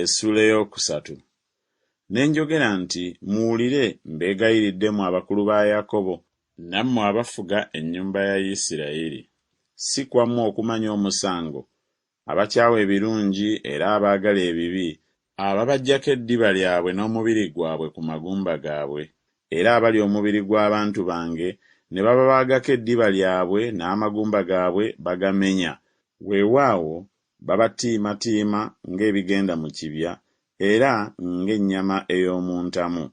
Essuula ey'okusatu. Ne njogera nti, Muwulire, mbeegayiridde mmwe abakulu ba Yakobo, nammwe abafuga ennyumba ya Isirayiri, si kwammwe okumanya omusango, abakyawa ebirungi era abaagala ebibi, ababaggyako eddiba lyabwe n'omubiri gwabwe ku magumba gaabwe, era abalya omubiri gw'abantu bange ne bababaagako eddiba lyabwe n'amagumba gaabwe bagamenya, weewaawo, babatiimatiima ng'ebigenda mu kibya era ng'ennyama ey'omu ntamu.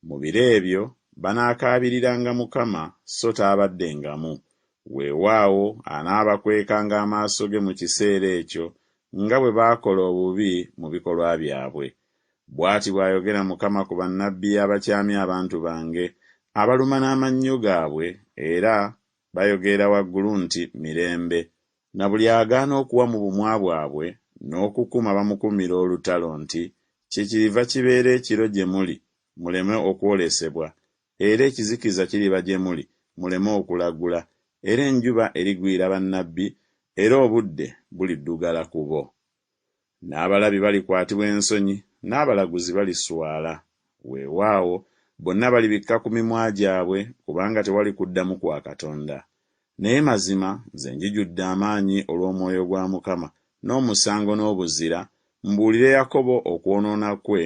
Mu biro ebyo banaakaabiriranga Mukama, so taabaddengamu, weewaawo, anaabakwekanga amaaso ge mu kiseera ekyo, nga bwe baakola obubi mu bikolwa byabwe. Bw'ati bw'ayogera Mukama ku bannabbi abakyamya abantu bange, abaluma n'amannyo gaabwe era bayogerera waggulu nti Mirembe, Na buli agaana okuwa mu bumwa bwabwe, n'okukuma bamukumira olutalo nti Kyekiriva kibeera ekiro gye muli, muleme okwolesebwa, era ekizikiza kiriba gye muli, muleme okulagula, era enjuba erigwira bannabbi, era obudde buliddugala ku bo. N'abalabi balikwatibwa ensonyi, n'abalaguzi baliswala, weewaawo, bonna balibikka ku mimwa gyabwe, kubanga tewali kuddamu kwa Katonda. Naye mazima nze njijudde amaanyi olw'Omwoyo gwa Mukama, n'omusango n'obuzira, mbuulire Yakobo okwonoona kwe,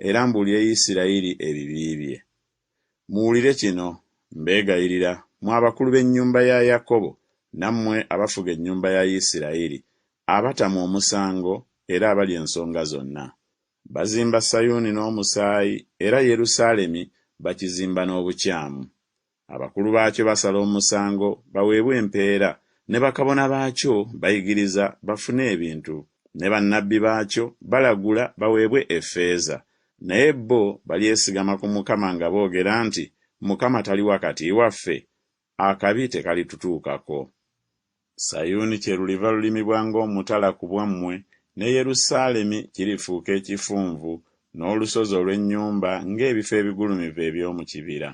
era mbuulire Isirayiri ebibi bye. Muwulire kino, mbeegayirira, mmwe abakulu b'ennyumba ya Yakobo, nammwe abafuga ennyumba ya Isirayiri, abatamwa omusango era abalya ensonga zonna. Bazimba Sayuuni n'omusaayi, era Yerusaalemi bakizimba n'obukyamu. Abakulu baakyo basala omusango baweebwe empeera, ne bakabona baakyo bayigiriza bafune ebintu, ne bannabbi baakyo balagula baweebwe effeeza. Naye bo balyesigama ku Mukama nga boogera nti, Mukama tali wakati waffe? Akabi tekalitutuukako. Sayuuni kyeruliva lulimibwa ng'omutala ku bwammwe, ne Yerusaalemi kirifuuka ekifunvu, n'olusozi olw'ennyumba ng'ebifo ebigulumivu eby'omu kibira.